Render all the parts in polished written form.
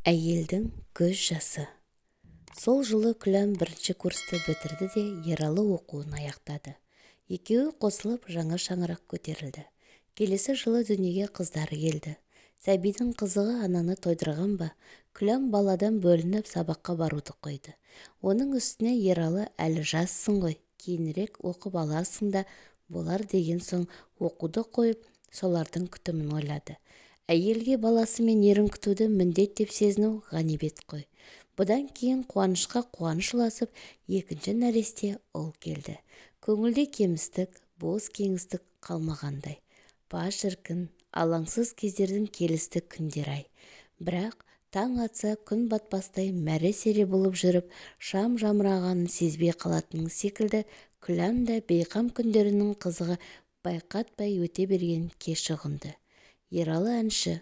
Әйелдің көз жасы. Сол жылы Күләм бірінші курсты бітірді де, Ералы оқуын аяқтады. Екеуі қосылып, жаңа шаңырақ көтерілді. Келесі жылы дүниеге қыздары келді. Сәбидің қызығы ананы тойдырған ба, Күләм баладан бөлініп, сабаққа баруды қойды. Оның үстіне Ералы әлі жассың ғой, кейінірек оқып аларсың да болар деген соң оқуды қойып, солардың күтімін ойлады. Әйелге баласы мен ерін күтуді міндет деп сезіну ғанибет қой. Бұдан кейін қуанышқа қуаныш ұласып, екінші нәресте ұл келді. Көңілде кемістік, бос кеңістік қалмағандай. Па шіркін, алаңсыз кездердің келісті күндері-ай. Бірақ таң атса күн батпастай мәре-сәре болып жүріп, шам жамырағанын сезбей қалатының секілді Күләм да бейқам күндерінің қызығы байқатпай өте берген кеш ұғынды. Ералы әнші,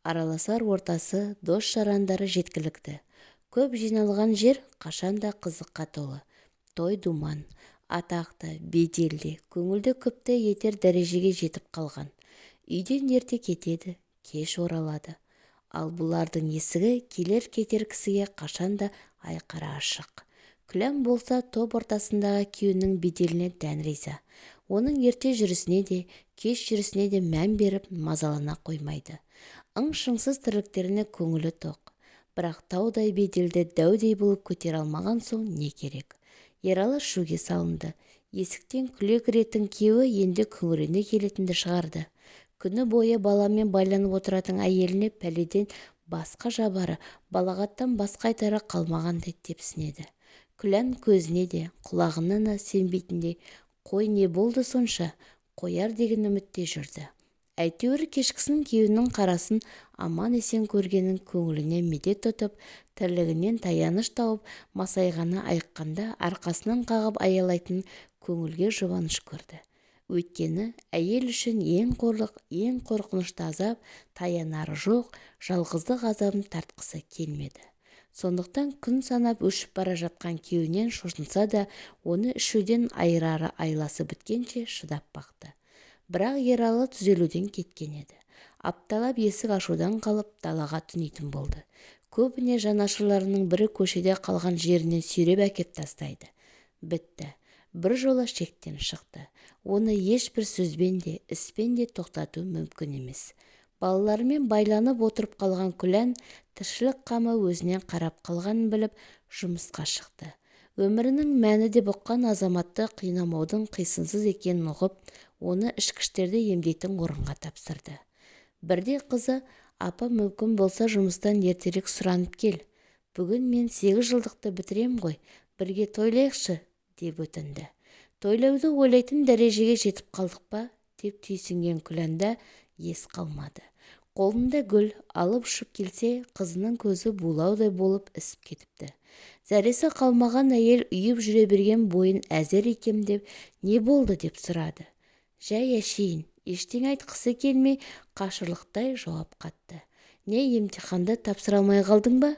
араласар ортасы, дос-жарандары жеткілікті. Көп жиналған жер қашанда қызыққа толы. Той-думан, атақ та, бедел де, көңілді күпті етер дәрежеге жетіп қалған. Үйден ерте кетеді, кеш оралады. Ал бұлардың есігі келер-кетер кісіге қашанда айқара ашық. Күләм болса топ ортасындағы күйеуінің беделіне дән риза. Оның ерте жүрісіне де, кеш жүрісіне де мән беріп, мазалана қоймайды. Ың-шыңсыз тірліктеріне көңілі тоқ. Бірақ таудай беделді дәудей болып көтере алмаған соң не керек? Ералы шуге салынды. Есіктен күле кіретін күйеуі енді күңірене келетінді шығарды. Күні бойы баламен байланып отыратын әйеліне пәледен басқа жабары, балағаттан басқа айтары қалмағандай тепсінеді. Күлән көзіне де, құлағына да сенбейтіндей, қой не болды сонша, қояр деген үмітте жүрді. Әйтеуір кешкісін күйеуінің қарасын аман-есен көргенін көңіліне медет тұтып, тірлігінен таяныш тауып, масайғаны айыққанда арқасынан қағып аялайтын көңілге жұбаныш көрді. Өйткені әйел үшін ең қорлық, ең қорқынышты азап, таянары жоқ, жалғыздық азабын тартқысы келмеді. Сондықтан күн санап өшіп бара жатқан күйеуінен шошынса да, оны ішуден айырары айласы біткенше шыдап бақты. Бірақ Ералы түзелуден кеткен еді. Апталап есік ашудан қалып, далаға түнейтін болды. Көбіне жанашырларының бірі көшеде қалған жерінен сүйреп әкеп тастайды. Бітті. Бір жола шектен шықты. Оны ешбір сөзбен де, іспен де тоқтату мүмкін емес. Балаларымен байланып отырып қалған Күлән тіршілік қамы өзінен қарап қалғанын біліп, жұмысқа шықты. Өмірінің мәні деп ұққан азаматты қинамаудың қисынсыз екенін ұғып, оны ішкіштерді емдейтін орынға тапсырды. Бірде қызы, апа мүмкін болса жұмыстан ертерек сұранып кел. Бүгін мен 8 жылдықты бітірем ғой, бірге тойлайықшы, деп өтінді. Тойлауды ойлайтын дәрежеге жетіп қалдық па, деп түйсінген Күләнда ес қалмады. Қолында гүл алып ұшып келсе, қызының көзі булаудай болып ісіп кетіпті. Зәресі қалмаған әйел үйіп жүре берген бойын әзер икемдеп, не болды деп сұрады. Жай әшейін, ештеңе айтқысы келмей, қашырлықтай жауап қатты. Не емтиханды тапсыра алмай қалдың ба?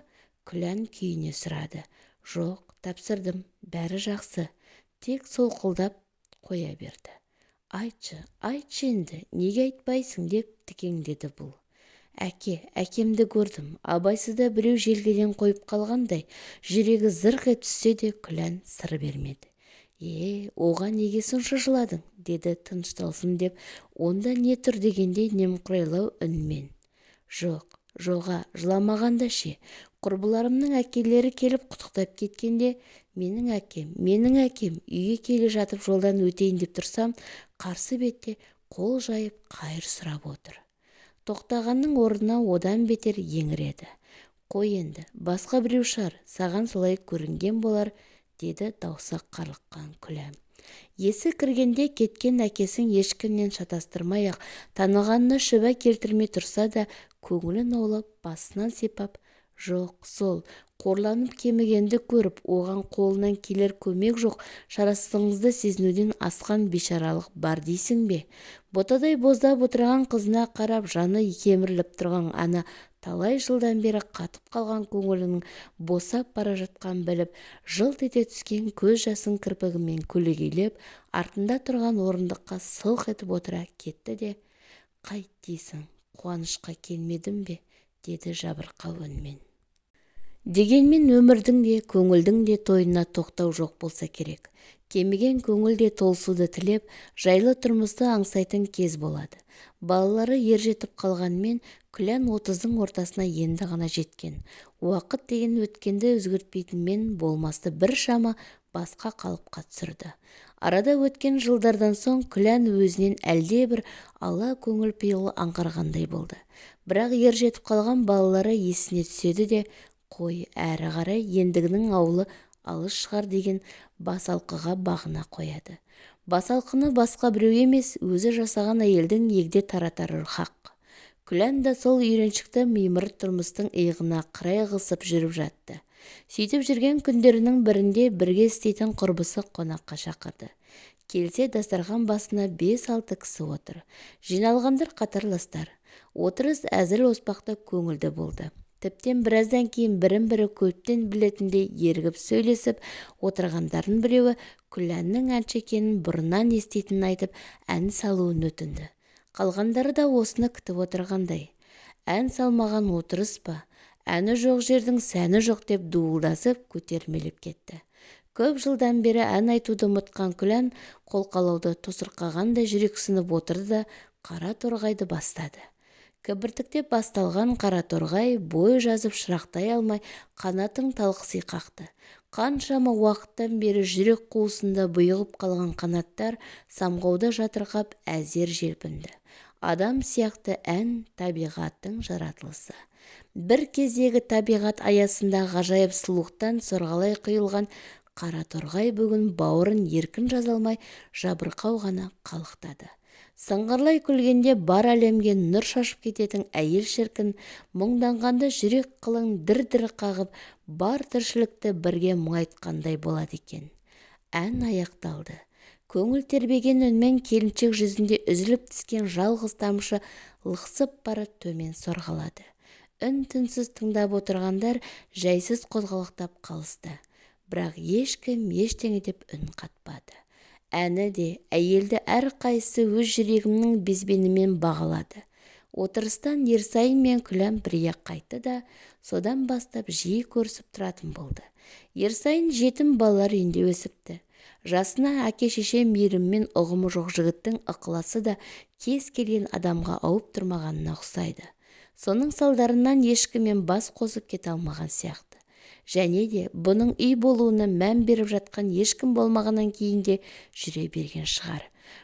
Күлән күйіне сұрады. Жоқ, тапсырдым, бәрі жақсы. Тек солқылдап қоя берді. Айтшы, айтшы енді, неге айтпайсың деп тікеңдеді бұл. Әке, әкемді көрдім, абайсызда біреу желкеден қойып қалғандай, жүрегі зырқ ет түссе де Күлән сыр бермеді. Е, оған неге сонша жыладың, деді тынышталсын деп, онда не тұр дегендей немқұрайлау үнмен. Жоқ, жоға, жыламағанда ше, құрбыларымның әкелері келіп құттықтап кеткенде, менің әкем, менің әкем үйге келе жатып жолдан өтейін деп тұрсам, қарсы бетте қол жайып қайыр сұрап отыр. Тоқтағанның орнына одан бетер еңіреді. Қой енді, басқа біреу шығар, саған солай көрінген болар, деді даусы қарлыққан Күләм. Есі кіргенде кеткен әкесін ешкімнен шатастырмай-ақ, танығанына шүбә келтірмей тұрса да, көңілін аулап, басынан сипап, жоқ, сол, қорланып кемігенді көріп, оған қолынан келер көмек жоқ, шарасыздығыңызды сезінуден асқан бейшаралық бар дейсің бе? Ботадай боздап отырған қызына қарап, жаны кеміріліп тұрған ана талай жылдан бері қатып қалған көңілінің босап бара жатқан біліп, жылт ете түскен көз жасын кірпігімен көлегейлеп, артында тұрған орындыққа сылқ етіп отыра кетті де, қайт дейсің, қуанышқа келмедім бе, деді жабырқау үнмен. Дегенмен өмірдің де, көңілдің де тойына тоқтау жоқ болса керек. Кеміген көңіл де толысуды тілеп, жайлы тұрмысты аңсайтын кез болады. Балалары ер жетіп қалғанымен, Күлән 30-дың ортасына енді ғана жеткен. Уақыт деген өткенді өзгертпейтінмен болмасты біршама басқа қалыпқа түсірді. Арада өткен жылдардан соң Күлән өзінен әлдебір ала көңіл пиғыл аңғарғандай болды. Бірақ ер жетіп қалған балалары есіне түседі де, қой, әрі қарай ендігінің ауылы алыс шығар деген басалқыға бағына қояды. Басалқыны басқа біреу емес, өзі жасаған әйелдің егде таратары хақ. Күлән да сол үйреншікті мимырт тұрмыстың иығына қырай қысып жүріп жатты. Сөйтіп жүрген күндерінің бірінде бірге істейтін құрбысы қонаққа шақырды. Келсе, дастархан басына 5-6 кісі отыр. Жиналғандар қатарластар. Отырыс әзіл-оспақты көңілді болды. Тіптен біраздан кейін бірін-бірі көптен білетіндей ерігіп сөйлесіп, отырғандардың біреуі Күләннің әнші екенін бұрыннан еститінін айтып, ән салуын өтінді. Қалғандары да осыны күтіп отырғандай. Ән салмаған отырыс па, әні жоқ жердің сәні жоқ деп дуылдасып көтермелеп кетті. Көп жылдан бері ән айтуды ұмытқан Күлән қолқалауды тосырқағандай жүрексініп отырды да қара торғайды бастады. Кібіртіктеп басталған қара торғай бой жазып шырақтай алмай қанатын талықси қақты. Қаншама уақыттан бері жүрек қуысында бұйығып қалған қанаттар самғауда жатырқап әзер желпінді. Адам сияқты ән табиғаттың жаратылысы. Бір кездегі табиғат аясында ғажайып сұлулықтан сорғалай құйылған қара торғай бүгін бауырын еркін жаза алмай жабырқау ғана қалықтады. Сыңғырлай күлгенде бар әлемге нұр шашып кететін әйел шіркін, мұңданғанда жүрек қылың дір-дір қағып, бар тіршілікті бірге мұңайтқандай болады екен. Ән аяқталды. Көңіл тербеген үнмен келіншек жүзінде үзіліп түскен жалғыз тамшы лықсып барып төмен сорғалады. Үн-түнсіз тыңдап отырғандар жайсыз қозғалақтап қалысты. Бірақ ешкім ештеңе деп үн қатпады. Әні де, әйелді әрқайсысы өз жүрегімнің безбенімен бағалады. Отырыстан Ерсайын мен Күлән бірге қайтты да, содан бастап жиі көрісіп тұратын болды. Ерсайын жетім балалар үйінде өсіпті. Жасына әке-шеше мейіріммен ұғымы жоқ жігіттің ықыласы да кез келген адамға ауып тұрмағанына ұқсайды. Соның салдарынан ешкіммен бас қосып кете алмаған сияқты. Және де бұның үй болуына мән беріп жатқан ешкім болмағаннан кейін де жүре берген шығар.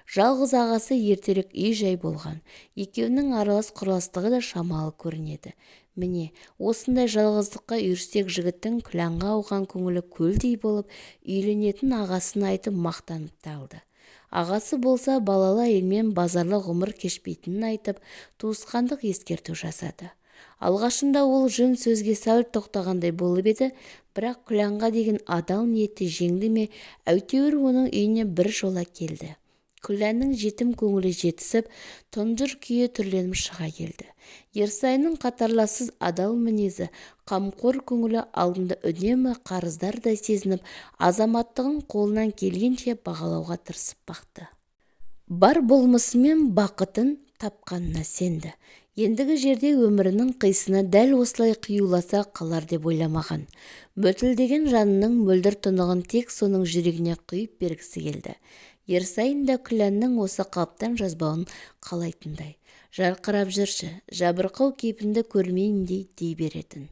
Жалғыз ағасы ертерек үй-жай болған. Екеуінің аралас құраластығы да шамалы көрінеді. Міне, осындай жалғыздыққа үйірсек жігіттің Күләнға ауған көңілі көлдей болып, үйленетін ағасын айтып мақтанып та алды. Ағасы болса балалы әйелмен базарлы ғұмыр кешпейтінін айтып, туысқандық ескерту жасады. Алғашында ол жөн сөзге сәл тоқтағандай болып еді, бірақ Күләнға деген адал ниеті жеңді ме, әйтеуір оның үйіне бір жола келді. Күләннің жетім көңілі жетісіп, тұнжыр күйі түрленіп шыға келді. Ерсайынның қатарлассыз адал мінезі, қамқор көңілі алдында үнемі қарыздардай сезініп, азаматтығын қолынан келгенше бағалауға тырысып бақты. Бар болмысымен бақытын тапқанына сенді. Ендігі жерде өмірінің қисыны дәл осылай қиюласа қалар деп ойламаған. Мөлтілдеген жанының мөлдір тұнығын тек соның жүрегіне құйып бергісі келді. Ерсайын да Күләннің осы қалыптан жазбауын қалайтындай. Жарқырап жүрші, жабырқау кейпінді көрмейін дей беретін.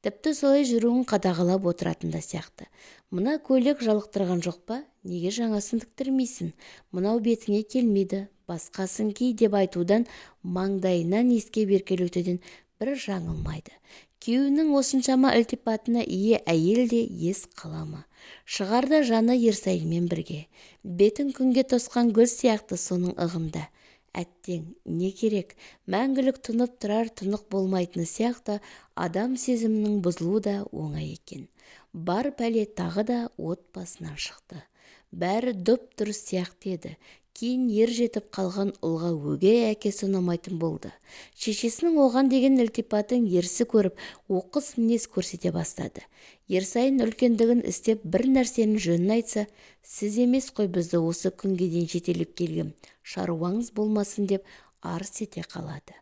Тіпті солай жүруін қадағалап отыратын да сияқты. Мына көйлек жалықтырған жоқ па? Неге жаңасын тіктірмейсің? Мынау бетіңе келмейді, басқасын ки деп айтудан маңдайынан иіскеп еркелетуден бір жаңылмайды. Күйеуінің осыншама ілтипатына ие әйел де ес қалама. Шығарда жаны Ерсайынмен бірге. Бетін күнге тосқан гүл сияқты соның ығында. Әттең, не керек, мәңгілік тұнып тұрар тұнық болмайтыны сияқты адам сезімінің бұзылуы да оңай екен. Бар пәле тағы да отбасынан шықты. Бәрі дұп-дұрыс сияқты еді. Кейін ер жетіп қалған ұлға өгей әкесі ұнамайтын болды. Шешесінің оған деген ілтипатын ерсі көріп, оқыс мінез көрсете бастады. Ерсайын үлкендігін істеп бір нәрсенің жөнін айтса, сіз емес қой бізді осы күнге дейін жетелеп келгем, шаруаңыз болмасын деп арс ете қалады.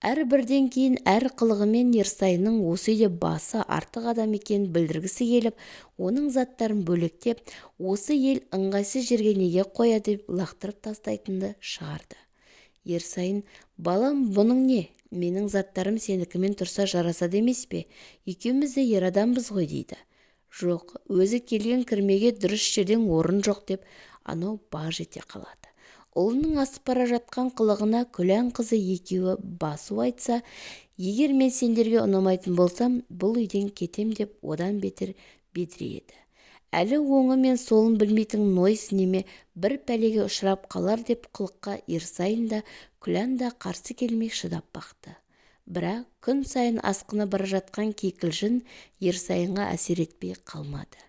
Әрбірден кейін әр қылығымен Ерсайынның осы үйде басы артық адам екенін білдіргісі келіп, оның заттарын бөлектеп, осы ел ыңғайсыз жерге неге қояды деп лақтырып тастайтынды шығарды. Ерсайын, балам, бұның не? Менің заттарым сенікімен тұрса жарасады емес пе? Екеуміз де ер адамбыз ғой дейді. Жоқ, өзі келген кірмеге дұрыс жерден орын жоқ деп анау баж ете қалады. Ұлының асып бара жатқан қылығына Күлән қызы екеуі басу айтса, егер мен сендерге ұнамайтын болсам, бұл үйден кетем деп одан бетер бедірейеді. Әлі оңы мен солын білмейтін нойыс неме бір пәлеге ұшырап қалар деп қылыққа Ерсайын да, Күлән да қарсы келмей шыдап бақты. Бірақ күн сайын асқына бара жатқан кикілжің Ерсайынға әсер етпей қалмады.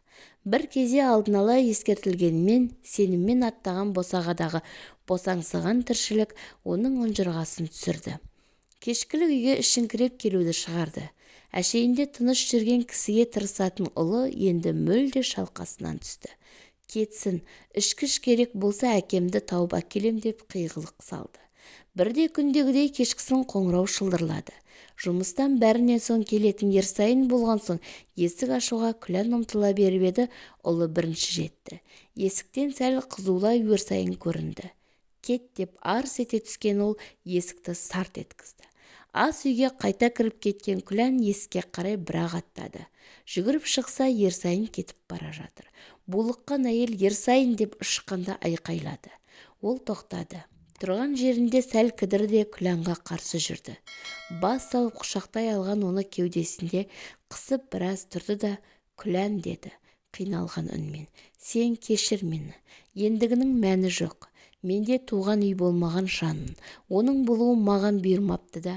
Бір кезде алдын ала ескертілгенмен сеніммен аттаған босағадағы босаңсыған тіршілік оның ұнжырғасын түсірді. Кешкілік үйге ішіңкіреп келуді шығарды. Әшейінде тыныш жүрген кісіге тырысатын ұлы енді мүлде шалқасынан түсті. Кетсін, ішкіш керек болса әкемді тауып әкелем деп қиғылық салды. Бірде күндегідей кешкісін қоңырау шылдырлады. Жұмыстан бәрінен соң келетін Ерсайын болған соң есік ашуға Күлән ұмтыла беріп еді, ұлы бірінші жетті. Есіктен сәл қызулай Ерсайын көрінді. Кет деп арс ете түскен ол есікті сарт еткізді. Ас үйге қайта кіріп кеткен Күлән есікке қарай бірақ аттады. Жүгіріп шықса, Ерсайын кетіп бара жатыр. Булыққан әйел Ерсайын деп ұшқанда айқайлады. Ол тоқтады. Тұрған жерінде сәл кідірді де Күләнға қарсы жүрді. Бас салып құшақтай алған оны кеудесінде қысып біраз тұрды да, Күлән деді қиналған үнмен. Сен кешір мені. Ендігінің мәні жоқ. Менде туған үй болмаған жанын. Оның болуы маған бұйырмапты да.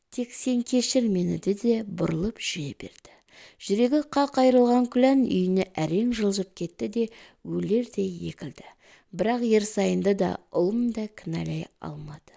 Тек сен кешір мені деді де бұрылып жүре берді. Жүрегі қақ айырылған Күлән үйіне әрең жылжып кетті де өлердей егілді. Бірақ Ерсайынды да, ұлын да кінәлай алмады.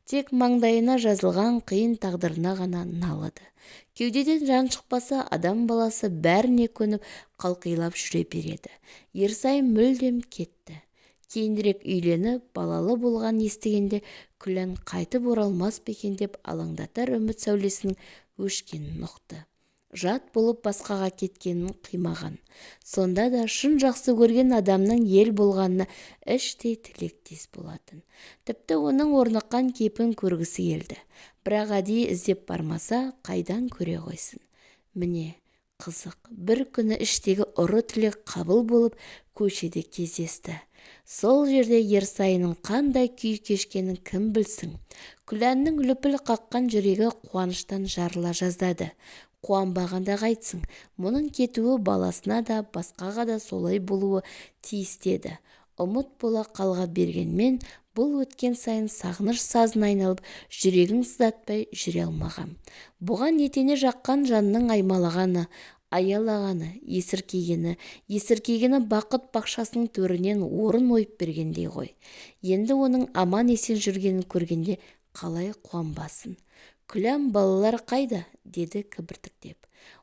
Тек маңдайына жазылған қиын тағдырына ғана налыды. Кеудеден жан шықпаса, адам баласы бәріне көніп, қалқилап жүре береді. Ерсайын мүлдем кетті. Кейінірек үйленіп, балалы болған естігенде Күлән қайтып оралмас па екен деп алаңдатар үміт сәулесінің өшкенін ұқты. Жат болып басқаға кеткенін қимаған. Сонда да шын жақсы көрген адамның ел болғанына іштей тілектес болатын. Тіпті оның орныққан кейпін көргісі келді. Бірақ әдейі іздеп бармаса, қайдан көре қойсын. Міне, қызық, бір күні іштегі ұры тілек қабыл болып көшеде кездесті. Сол жерде Ерсайынның қандай күй кешкенін кім білсін. Күләннің лүпіл қаққан жүрегі қуаныштан жарыла жаздады. Қуанбағанда қайтсың, мұның кетуі баласына да, басқаға да солай болуы тиіс деді. Ұмыт бола қалға бергенмен, бұл өткен сайын сағыныш сазына айналып, жүрегін сыздатпай жүре алмаған. Бұған етене жаққан жанның аймалағаны, аялағаны, есіркегені, есіркегені бақыт бақшасының төрінен орын ойып бергендей ғой. Енді оның аман-есен жүргенін көргенде қалай қуанбасын. Күлән, балалар қайда? Деді кібіртіктеп.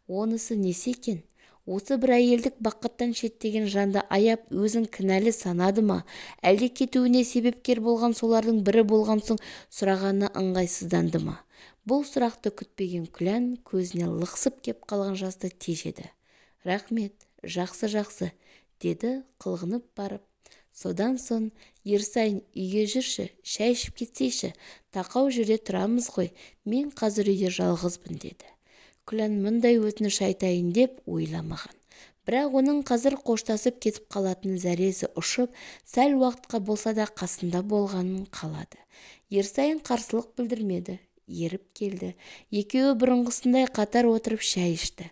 Онысы несі екен? Осы бір әйелдік бақыттан шеттеген жанды аяп, өзін кінәлі санады ма? Әлде кетуіне себепкер болған солардың бірі болған соң сұрағанына ыңғайсызданды ма? Бұл сұрақты күтпеген Күлән көзіне лықсып кеп қалған жасты тежеді. Рахмет, жақсы-жақсы, деді қылғынып барып. Содан соң, Ерсайын, үйге жүрші, шай ішіп кетсейші, тақау жерде тұрамыз ғой, мен қазір үйде жалғызбын, деді. Күлән мұндай өтініш айтайын деп ойламаған. Бірақ оның қазір қоштасып кетіп қалатын зәресі ұшып, сәл уақытқа болса да қасында болғанын қалады. Ерсайын қарсылық білдірмеді, еріп келді. Екеуі бұрынғысындай қатар отырып шай ішті.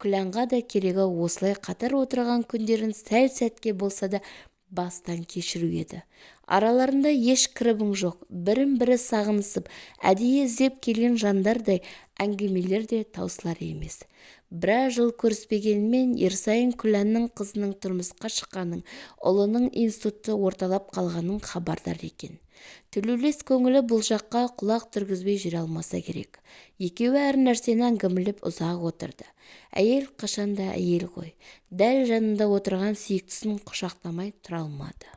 Күләнға да керегі осылай қатар отырған күндерін сәл сәтке болса да бастан кешіру еді. Араларында еш кірбің жоқ, бірін-бірі сағынысып, әдейі іздеп келген жандардай әңгімелер де таусылар емес. Біраз жыл көріспегенмен Ерсайын Күләннің қызының тұрмысқа шыққанын, ұлының институтты орталап қалғанын хабардар екен. Тілеулес көңілі бұл жаққа құлақ түргізбей жүре алмаса керек. Екеуі әр нәрсені әңгімелеп ұзақ отырды. Әйел қашанда әйел ғой. Дәл жанында отырған сүйіктісін құшақтамай тұра алмады.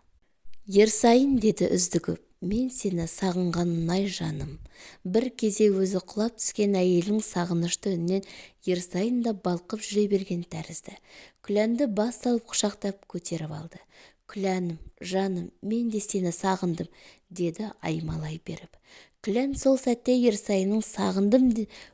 Ерсайын, деді үздігіп, Мен сені сағынғанын-ай, жаным! Бір кезде өзі құлап түскен әйелінің сағынышты үнінен Ерсайын да балқып жүре берген тәрізді. Күләнді бас салып құшақтап көтеріп алды. Күләнім, жаным, мен де сені сағындым, деді аймалай беріп. Күлән сол сәтте Ерсайынның сағындым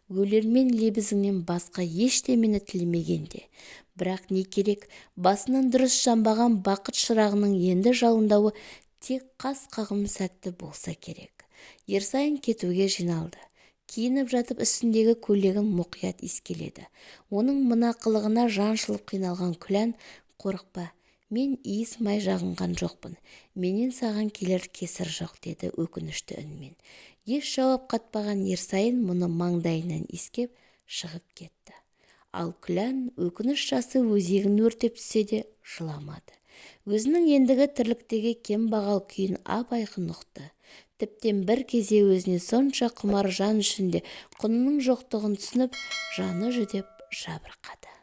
өлермен лебізінен басқа ештемені тілемеген де. Бірақ не керек, басынан дұрыс жанбаған бақыт шырағының енді жалындауы тек қас қағым сәтті болса керек. Ерсайын кетуге жиналды. Киініп жатып үстіндегі көйлегін мұқият иіскеледі. Оның мына қылығына жаншылып қиналған Күлән, қорықпа, мен иіс май жағынған жоқпын, менен саған келер кесір жоқ, деді өкінішті үнмен. Еш жауап қатпаған Ерсайын мұны маңдайынан иіскеп шығып кетті. Ал Күлән өкініш жасы өзегін өртеп түссе де жыламады. Өзінің ендігі тірліктегі кембағал күйін ап-айқын ұқты. Тіптен бір кезде өзіне сонша құмар жан үшін де құнының жоқтығын түсініп, жаны жүдеп жабырқады.